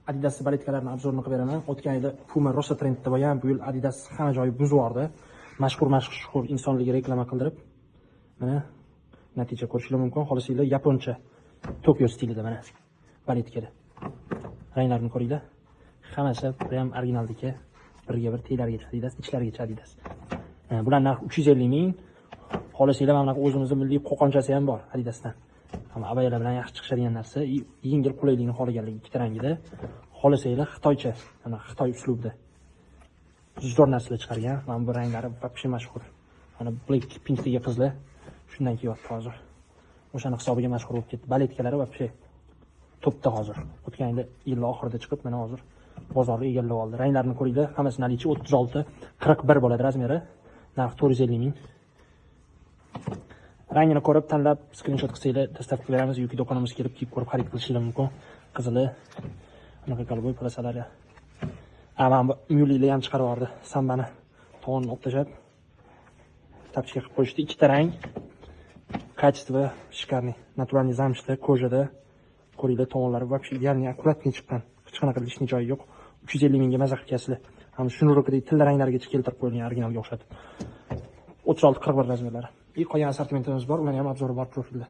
Adidas baletkalarini обзор ini qilib beraman. O'tgan yili Puma rosa trendda bo'lgan, bu yil Adidas hamma joyi buzib yubordi. Mashhur mashhur insonlarga reklama qildirib, mana natija ko'rishinglar mumkin. Xohlasanglar, yaponcha Tokio stilida mana baletkada. Ranglarini ko'ringlar. Hammasi prям originaldagi, birga bir teglarigacha Adidas, ichlarigacha Adidas. Bular narxi 350 ming. Xohlasanglar, mana bunaqa o'zimizni milliy qo'qonchasi ham bor Adidasdan. Hamma abayalar bilan yaxshi chiqishadigan narsa, yengil, qulaylikni xohlaganlik ikkita rangida. Xohlasanglar, xitoycha, mana xitoy uslubida zo'r narsalar chiqargan. Mana bu ranglari вообще mashhur. Mana Black Pinkdagi qizlar shundan kiyapti hozir. O'shani hisobiga mashhur bo'lib ketdi. Baletkалari вообще topda hozir. O'tgan yil yil oxirida chiqib, mana hozir bozorni egallab oldi. Ranglarini ko'ringlar, hammasi наличие. 36 41 bo'ladi размер i. Narxi 450 ming. Rangini ko'rib, tanlab, skrinshot qilsanglar, доставка qilib beramiz yoki do'konimizga kelib, kiyib ko'rib xarid qilishinglar mumkin. Qizili, anaqa голубой полоса lari. A, mana bu myulilar ham chiqarib yubordi. Sambani tovonini olib tashlab, тапочка qilib qo'yishdi. Ikkita rang. Качество шикарный. Натуральный замш da, кожа da. Ko'ringlar, tovonlari вообще идеальный, аккуратный chiqqan. Hech qanaqa лишний joyi yo'q. 350 mingga maza qilib kiyasizlar. Ham шнуровка dagi tilla ranglarigacha keltirib qo'yilgan, originalga o'xshatib. 36 41 размер lari. И qolgan assortimentimiz bor, ularni ham обзор i bor profilda.